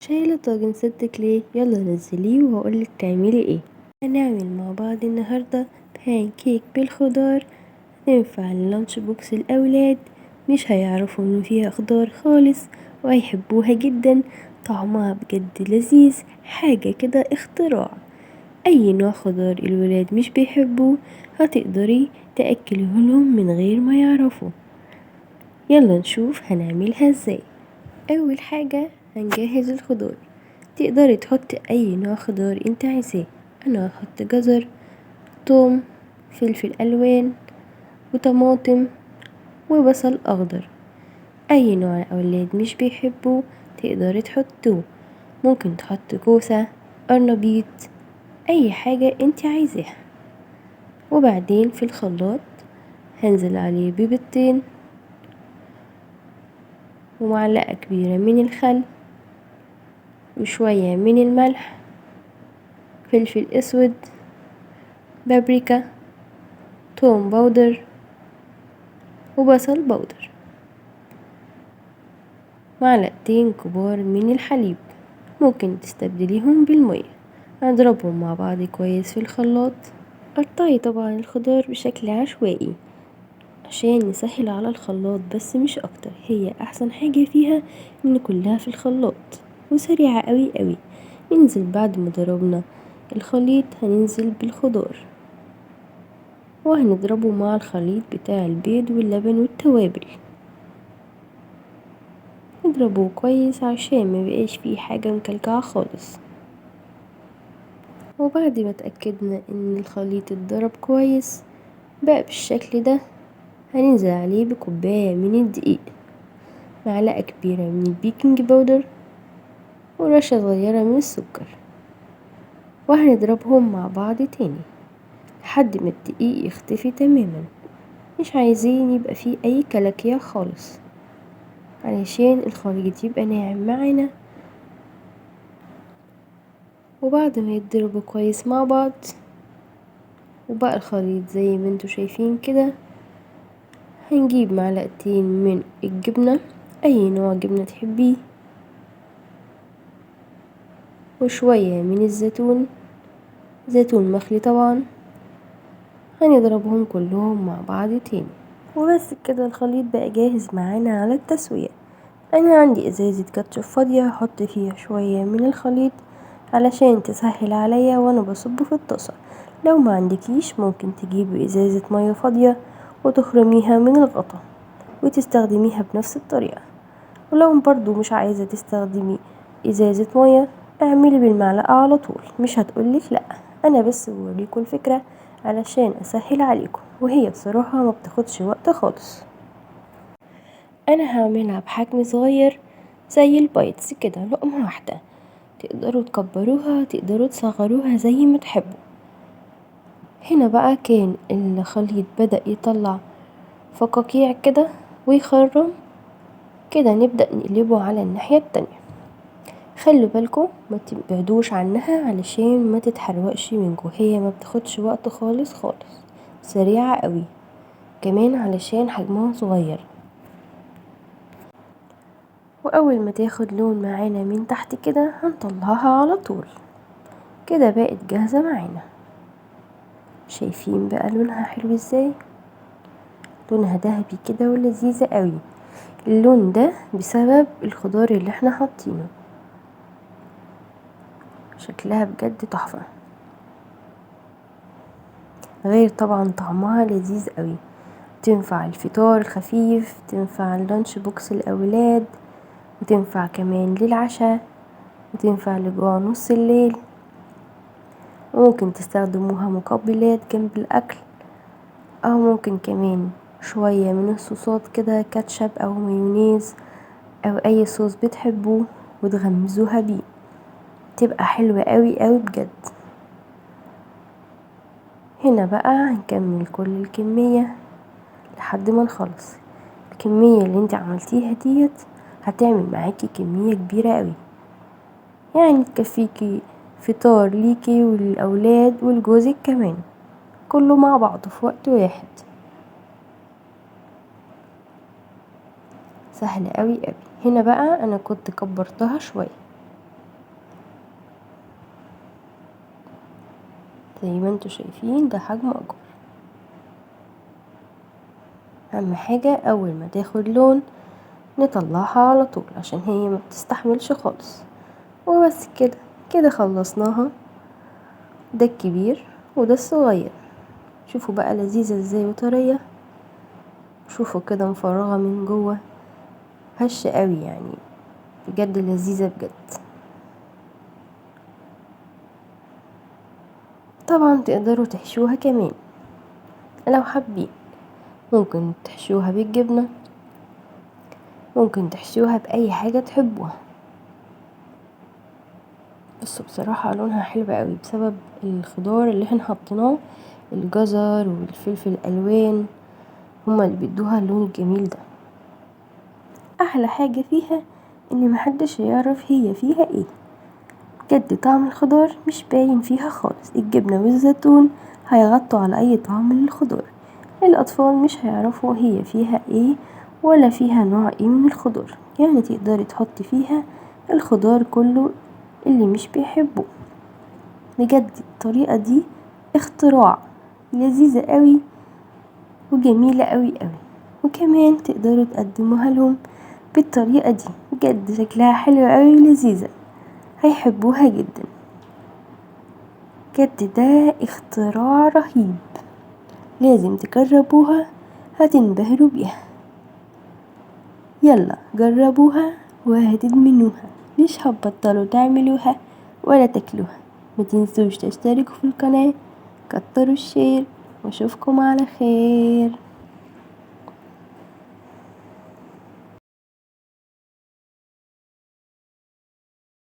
شايلة طاجن ستك ليه؟ يلا نزليه وهقولك تعملي ايه. هنعمل مع بعض النهاردة بان كيك بالخضار، تنفع ال lunch box الأولاد، مش هيعرفوا ان فيها خضار خالص وهيحبوها جدا، طعمها بجد لذيذ، حاجة كده اختراع. اي نوع خضار الولاد مش بيحبوه هتقدري تأكليه لهم من غير ما يعرفوا. يلا نشوف هنعملها ازاي. اول حاجة هنجهز الخضار، تقدري تحطي اي نوع خضار انت عايزاه. انا هحط جزر، توم، فلفل الوان، وطماطم، وبصل اخضر. اي نوع الاولاد مش بيحبوه تقدري تحطوه، ممكن تحطي كوسة، قرنبيط، اي حاجة انت عايزاها. وبعدين في الخلاط هنزل عليه ببيضتين ومعلقة كبيرة من الخل وشوية من الملح، فلفل اسود، بابريكا، توم powder، وبصل powder، معلقتين كبار من الحليب، ممكن تستبدليهم بالمية. هنضربهم مع بعض كويس في الخلاط. قطعي طبعا الخضار بشكل عشوائي عشان نسهل على الخلاط بس مش اكتر. هي احسن حاجة فيها ان كلها في الخلاط وسريعة قوي قوي. ننزل بعد ما ضربنا الخليط هننزل بالخضار وهنضربه مع الخليط بتاع البيض واللبن والتوابل، نضربه كويس عشان ما يبقاش فيه حاجة مكلكعة خالص. وبعد ما اتأكدنا ان الخليط اتضرب كويس بقى بالشكل ده، هننزل عليه بكوباية من الدقيق، معلقة كبيرة من ال baking powder، ورشة صغيرة من السكر، وهنضربهم مع بعض تاني لحد ما الدقيق يختفي تماما. مش عايزين يبقى فيه اي كلاكيع خالص علشان الخليط يبقى ناعم معانا. وبعد ما يتضربوا كويس مع بعض وبقى الخليط زي ما انتوا شايفين كده، هنجيب معلقتين من الجبنة، اي نوع جبنة تحبيه، وشوية من الزيتون، زيتون مخلي طبعا. هنضربهم كلهم مع بعض تاني. وبس كده الخليط بقى جاهز معانا على التسوية. انا عندي ازازة كاتشب فاضية هحط فيها شوية من الخليط علشان تسهل عليا وانا بصبه في الطاسة. لو ما عندكيش ممكن تجيبي ازازة مية فاضية وتخرميها من الغطا وتستخدميها بنفس الطريقة. ولو برضو مش عايزة تستخدمي ازازة مية اعملي بالمعلقة على طول، مش هتقولك لا. انا بس بوريكم الفكرة علشان اسهل عليكم، وهي بصراحة ما بتاخدش وقت خالص. انا هعملها بحجم صغير زي ال bites كده، لقمة واحدة، تقدروا تكبروها تقدروا تصغروها زي ما تحبوا. هنا بقى كان الخليط بدأ يطلع فقاقيع كده ويخرم كده، نبدأ نقلبه على الناحية التانية. خلوا بالكم ما تبعدوش عنها علشان ما تتحرقش منكم، هي ما بتاخدش وقت خالص خالص، سريعة قوي كمان علشان حجمها صغير. واول ما تاخد لون معانا من تحت كده هنطلعها على طول كده، بقت جاهزة معانا. شايفين بقى لونها حلو ازاي؟ لونها ذهبي كده ولذيذة قوي. اللون ده بسبب الخضار اللي احنا حاطينه، شكلها بجد تحفة، غير طبعا طعمها لذيذ قوي. تنفع الفطار الخفيف، تنفع ال lunch box الأولاد، وتنفع كمان للعشاء، وتنفع لجوع نص الليل. وممكن تستخدموها مقبلات جنب الأكل، أو ممكن كمان شوية من الصوصات كده، كاتشب أو مايونيز أو أي صوص بتحبوه وتغمزوها بيه، تبقى حلوة قوي قوي بجد. هنا بقى هنكمل كل الكمية لحد ما نخلص. الكمية اللي انت عملتيها ديت هتعمل معاكي كمية كبيرة قوي، يعني تكفيكي فطار ليكي وللأولاد ولجوزك كمان، كله مع بعضه في وقت واحد. سهلة قوي قوي. هنا بقى انا كنت كبرتها شوية. زي ما انتوا شايفين ده حجم اكبر. اهم حاجة اول ما تاخد لون نطلعها على طول عشان هي ما بتستحملش خالص. وبس كده، كده خلصناها. ده الكبير وده الصغير. شوفوا بقى لذيذة ازاي وطرية. شوفوا كده مفرغة من جوه، هشة قوي يعني، بجد لذيذة بجد. طبعا تقدروا تحشوها كمان لو حابين، ممكن تحشوها بالجبنة، ممكن تحشوها بأي حاجة تحبوها. بصوا بصراحة لونها حلو قوي بسبب الخضار اللي احنا حطيناه، الجزر والفلفل الألوان هما اللي بيدوها اللون الجميل ده. أحلى حاجة فيها إن محدش يعرف هي فيها ايه، بجد طعم الخضار مش باين فيها خالص. الجبنة والزيتون هيغطوا على أي طعم للخضار، الأطفال مش هيعرفوا هي فيها ايه ولا فيها نوع ايه من الخضار، يعني تقدري تحطي فيها الخضار كله اللي مش بيحبوه. بجد الطريقة دي اختراع، لذيذة قوي وجميلة قوي قوي، وكمان تقدروا تقدموها لهم بالطريقة دي، بجد شكلها حلو قوي ولذيذة، هيحبوها جدا. بجد ده اختراع رهيب، لازم تجربوها هتنبهروا بيها. يلا جربوها وهتدمنوها، مش هتبطلوا تعملوها ولا تاكلوها. ما تنسوش تشتركوا في القناة، كتروا الشير، واشوفكم على خير.